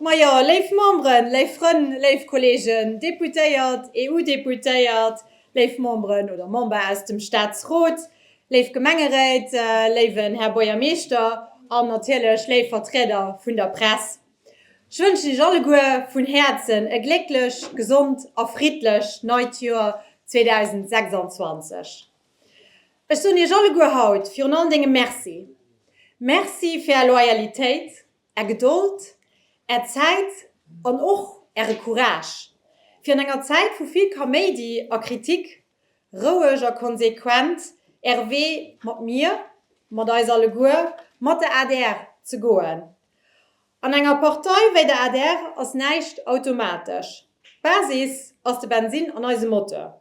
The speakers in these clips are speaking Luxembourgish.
Majo, léif Memberen, léif Frënn, léif Kollegen Deputéiert, EU-Deputéiert, léif Memberen oder Member aus dem Staatsrot, léif Gemengeréit, léiwen Här Buergermeeschter an natierlech léif Vertrieder vun der Press, ech wënschen Iech alleguer vun Häerzen e glécklech, gesond a friddlech neit Joer 2026. Ech soen Iech alleguer haut virun allen Dénge Merci. Merci fir Är Loyalitéit, Är Gedold, Är Zäit an och Äre Courage, fir an enger Zäit vu vill Kaméidi a Kritik roueg a konsequent Äre Wee mat mir, mat eis alleguer, mat der adr ze goen. An enger Partei wéi der adr ass näischt automatesch. D'Basis ass de Bensinn an eise Moteur.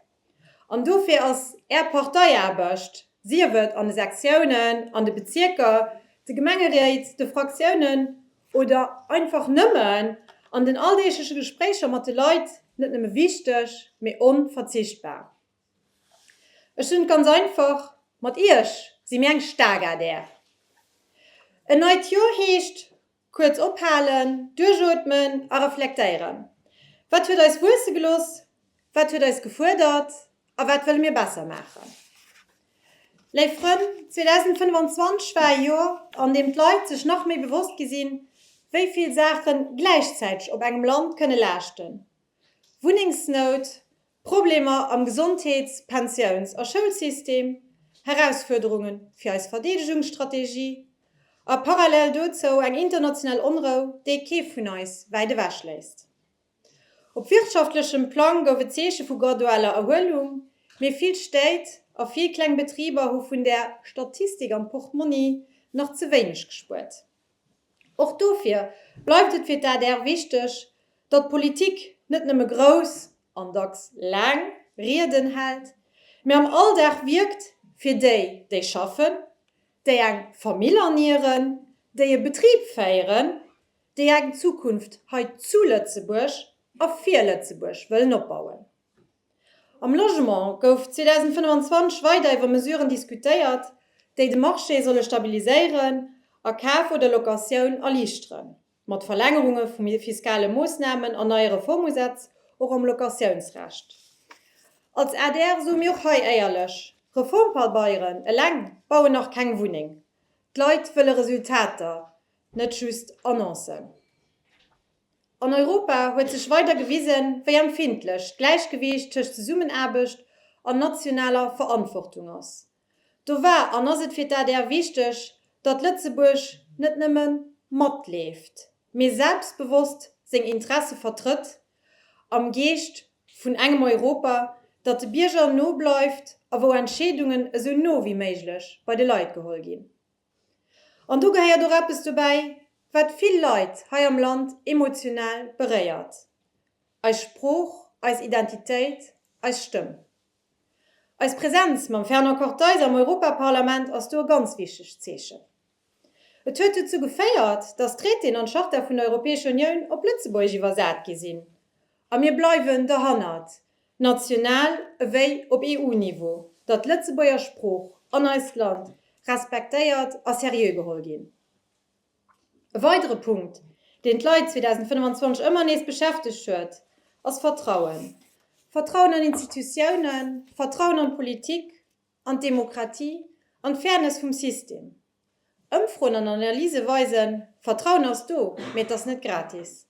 An dofir ass Är Parteiaarbecht, sief et an de Sektiounen, an de Bezierker, de Gemengeréit, de Fraktiounen oder einfach nëmmen an den alldeegleche Gespréicher mat de Leit, net nëmme wichteg, mee onverzichtbar. Ech soen et ganz einfach, Mat Iech si mir eng staark adr. En neit Joer heescht, Kuerz ophalen, duerchootmen a reflektéieren. Wat huet eis wuesse gelooss? Wat huet eis gefuerdert? A wat wëlle mir besser maachen? Léif Frënn, 2025 war e Joer, an deem d'Leit sech nach méi bewosst gi sinn, wéi vill Saache gläichzäiteg op engem Land kënne laaschten. Wunnengsnout, Problemer am Gesondheets-, Pensiouns a Schoulsystem, Herausfuerderunge fir eis Verdeedegungsstrategie a parallel dozou eng international Onrou, déi kee vun eis wäit ewech léisst. Op wirtschaftlechem Plang gouf et Zeeche vu gradueller Erhuelung, mee vill Stéit a vill kleng Betriber hu vun där Statistik am Portmonni nach ze wéineg gespuert. Och dofir bleift et fir d'ADR wichteg, datt d'Politik net nëmme grouss, an dacks laang, Rieden hält, mä am Alldag wierkt fir déi, déi schaffen, déi eng Famill ernieren, déi e Betrib féieren, déi eng Zukunft hei zu Lëtzebuerg a fir Lëtzebuerg wëllen opbauen. Am Logement gouf 2025 weider iwwer Mesuren diskutéiert, déi de Marché solle stabiliséieren a Kaf oder Locatioun erliichteren, mat Verlängerunge vu fiskale Moossnamen an neie Reformusätz och am Locatiounsrecht. Als adr soe mir och hei éierlech, Reformpabeieren eleng bauen nach keng Wunneng. D'Leit wëlle Resultater, net just Annoncen. An Europa huet sech weider gewisen, wéi empfindlech d'Gläichgewiicht tëscht Zesummenaarbecht an nationaler Verantwortung ass. Do war an ass et fir d'ADR wichteg, datt Lëtzebuerg net nëmme matleeft, mee selbstbewosst seng Interesse vertrëtt, am Geescht vun engem Europa, dat de Bierger no bleift a wou Entscheedungen esou no wéi méiglech bei de Leit geholl ginn. An do gehéiert och eppes dobäi, wat vill Leit hei am Land emotional beréiert, eis Sprooch, eis Identitéit, eis Stëmm. Eis Präsenz mam Fernand Kartheiser am Europaparlament ass do e ganz wichtegt Zeechen. Et huet dozou geféiert, datt d'Traitéen an d'Charta vun der Europäescher Unioun op Lëtzebuergesch iwwersat gi sinn. A mir bleiwen derhannert, national ewéi op EU-Niveau, datt d'Lëtzebuerger Sprooch an eist Land respektéiert a seriö geholl ginn. E weidere Punkt, deen d'Leit 2025 ëmmer nees beschäftegt huet, ass Vertrauen. Vertrauen an Institutiounen, Vertrauen an d'Politik, an d'Demokratie, an d'Fairness vum System. Ëmfroen an Analyse weisen, Vertrauen ass do, mee et ass net gratis.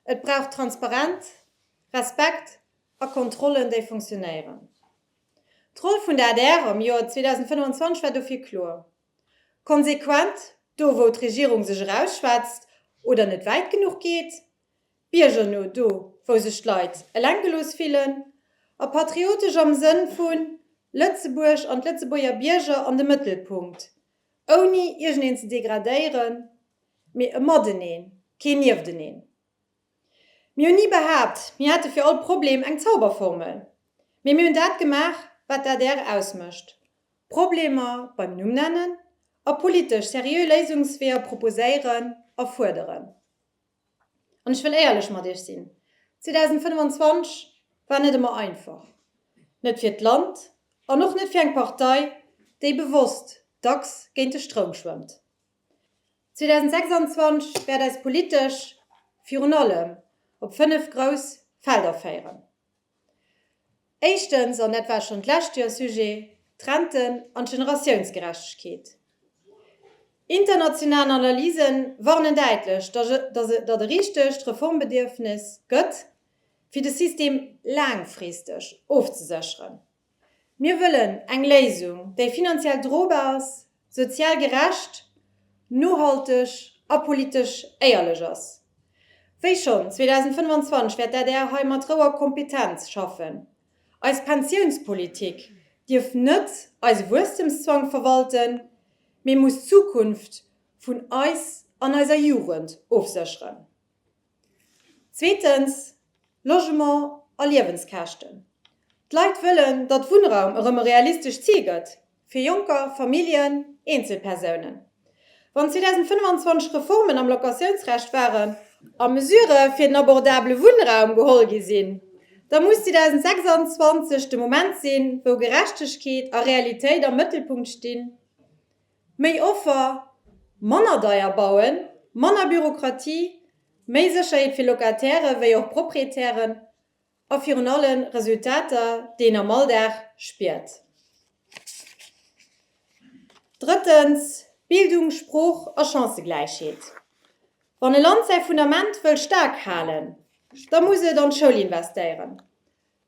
Et brauch Transparent, Respekt a Kontrollen, déi funktionéieren. D'Roll vun der adr am Joer 2025 war dofir kloer, Konsequent do wou d'Regierung sech erausschwätzt oder net wäit genuch geet, biergerno do wou sech d'Leit eleng gelooss fillen a patriotesch am Sënn vu Lëtzebuerg an d'Lëtzebuerger Bierger an de Mëttelpunkt, ouni iergendeen ze degradéieren, mee e Mateneen, keen Niefteneen. Mir hunn ni behaapt, mir hätte fir all Problem eng Zauberformel, mee mir hunn dat gemaach, wat d'ADR ausmécht, Problemer beim Numm nennen a politesch seriö Léisungsweeër proposéieren a fuerderen. An ech wëll éierlech mat Iech sinn, 2025 war net ëmmer einfach. Net fir d'Land an och net fir eng Partei, déi bewosst dacks géint de Stroum schwëmmt. 2026 wäert eis politesch. virun allem op 5 grouss Felder féieren. Éischtens, an dat war schonn d'lescht Joer Sujet, d'Renten an d'Generatiounsgerechtegkeet. International Analyse warnen däitlech, datt e richtegt Reformbedierfnes gëtt, fir de System laangfristeg ofzesécheren. Mir wëllen eng Léisung, déi finanziell drobar ass, sozial gerecht, nohalteg a politesch éierlech ass. Wéi schonn 2025 wäert d'ADR hei mat Rou a Kompetenz schaffen. Eis Pensiounspolitik dierf net eise Wuesstemszwang verwalten, mee muss d'Zukunft vun eis an eiser Jugend ofsécheren. Zweetens, Logement a Liewenskäschten. D'Leit wëllen, datt Wunnraum erëm e realistescht Zil gëtt, fir Jonker, Familljen, Eenzelpersounen. Wann 2025 Reformen am Locatiounsrecht waren a Mesurë fir den abordabele Wunnraum geholl gi sinn, da muss 2026 de Moment sinn, wou Gerechtegkeet a Realitéit am Mëttelpunkt stinn. Méi Offer, manner deier bauen, manner Bürokratie, méi Sécherheet fir Locataire wéi och Proprietären a virun allem Resultater, déi een am Alldag spiert. Drëttens, Bildung, Sprooch a Chancëgläichheet. Wann e Land säi Fundament wëll staark halen, da muss et an d'Schoul investéieren.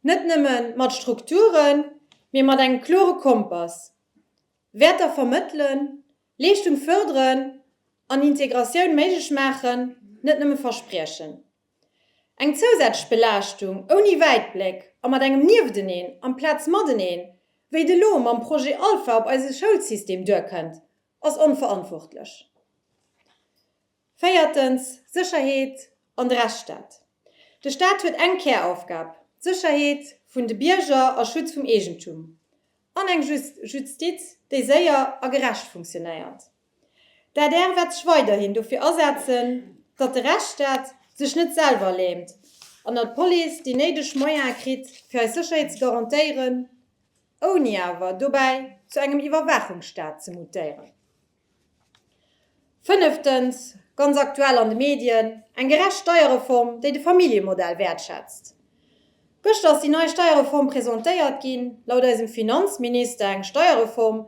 Net nëmme mat Strukturen, mee mat engem klore Kompass, Wäerter vermëttelen, Leeschtung fërderen an Integratioun méiglech maachen, net nëmme verspriechen. Eng zousätzlech Belaaschtung ouni Wäitbléck a mat engem Niefteneen amplaz Mateneen, wéi et elo mam Projet Alpha op eise Schoulsystem duerkënnt, ass onverantwortlech. Véiertens, Sécherheet an de Rechtsstaat. De Staat huet eng Käraufgab, d'Sécherheet vun de Bierger a Schutz vum Eegentum. An eng Justiz, déi séier a gerecht funktionéiert. D'adr wäert sech weiderhin dofir asetzen, datt de Rechtsstaat sech net selwer lähmt an datt d'Police déi néideg Moyene kritt, fir eis Sécherheet ze garantéieren, ouni awer dobäi zu engem Iwwerwaachungsstaat ze mutéieren. Fënneftens, ganz aktuell an de Medien, eng gerecht Steierreform, déi de Familljemodell wäertschätzt. Gëschter ass déi nei Steierreform presentéiert ginn, laut eisem Finanzminister eng Steierreform,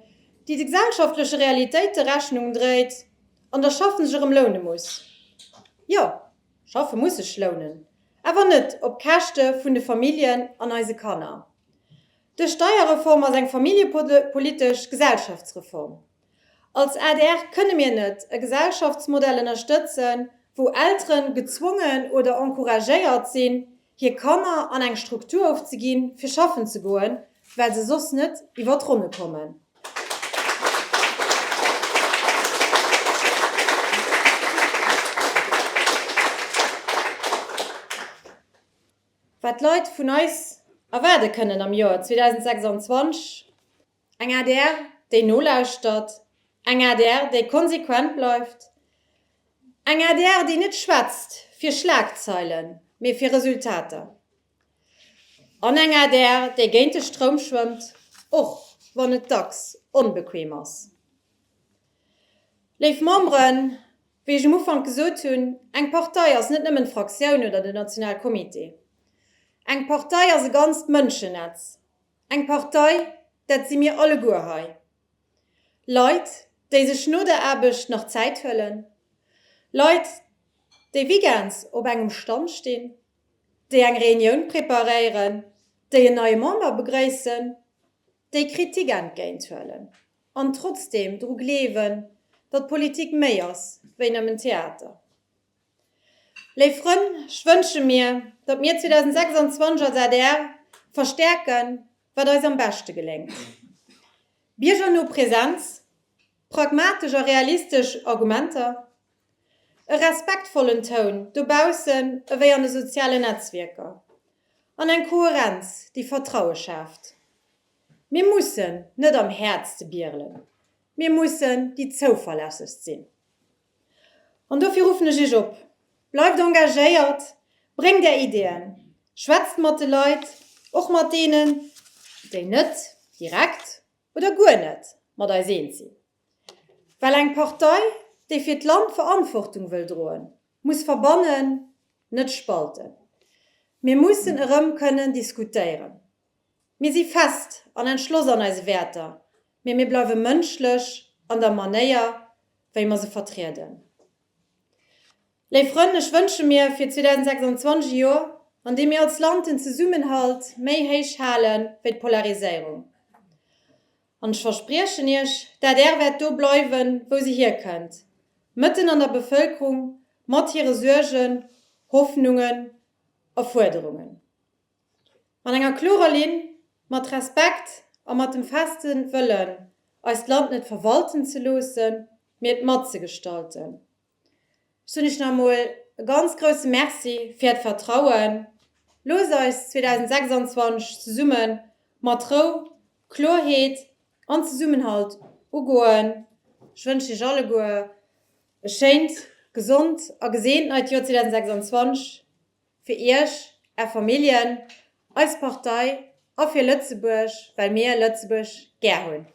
déi de gesellschaftleche Realitéite Rechnung dréit an der Schaffen sech erëm loune muss. Jo, schaffe muss sech lounen, awer net op Käschte vun de Familljen an eise Kanner. Dës Steierreform ass eng familljepolitesch Gesellschaftsreform. Als adr kënne mir net e Gesellschaftsmodell ënnerstëtzen, wou Eltere gezwongen oder encouragéiert sinn, hir Kanner an eng Struktur ofzeginn, fir schaffen ze goen, well se soss net iwwer d'Ronne kommen. Wat d'Leit vun eis erwaarde kënnen am Joer 2026, Eng adr, déi nolauschtert, eng adr, déi konsequent bleift, eng adr, déi net schwätzt fir Schlagzeilen, mee fir Resultater. An eng adr, déi géint de Stroum schwëmmt, och wann et dacks onbequem ass. Léif Memberen, wéi ech um Ufank gesot hunn, eng Partei ass net nëmmen d'Fraktioun oder den Nationalcomité. Eng Partei ass e ganzt Mënschennetz, Eng Partei, dat si mir alleguer hei. Leit, déi sech no der Aarbecht nach Zäit huelen. Leit, déi weekends op engem Stand stinn, déi eng Reunioun preparéieren, déi en neie Member begréissen, déi Kritik entgéint huelen an trotzdeem dru gleewen, datt Politik méi ass wéi nëmmen Theater. Léif Frënn, ech wënsche mir, datt mir 2026 als adr verstäerken, wat eis am beschte geléngt, biergerno Präsenz, pragmatesch a realistesch Argumenter, e respektvollen Toun dobaussen ewéi an de sozialen Netzwierker an eng Kohärenz, déi Vertraue schaaft. Mir mussen net am häertste bierelen, mir mussen déi zouverlässegst sinn. An dofir ruffen ech Iech op, Bleift engagéiert, bréngt Är Ideeën, schwätzt mat de Leit, och mat deenen, déi net direkt oder guer net mat eis eens sinn. Well eng Partei, déi fir d'Land Verantwortung wëll droen, muss verbannen. Net spalten. Mir mussen erëm kënnen diskutéieren. Mir si fest an entschloss an eise Wäerter, mee mir bleiwe mënschlech an der Manéier, wéi mer se vertrieden. Léif Frënn, ech wënsche mir fir 2026 e Joer, an deem mir als Land den Zesummenhalt méi héich hale wéi d'Polariséierung. An ech verspriechen Iech, d'ADR wäert do bleiwen, wou se hierkënnt, mëtten an der Bevëlkerung, mat hire Suergen, Hoffnungen a Fuerderungen. Mat enger klorer Linn, mat Respekt a mat dem feste Wëllen, eist Land net verwalten ze loossen, mee et matzegestalten. Ech soen iech nach emol e ganz grousse Merci fir äert Vertrauen. Loosst eis 2026 zesumme mat Rou, Klorheet an Zesummenhalt ugoen. Ech wënschen iech alleguer e schéint, gesond a geseent neit Joer 2026 fir iech, är Familljen, eis Partei a fir Lëtzebuerg, well mir Lëtzebuerg gär hunn.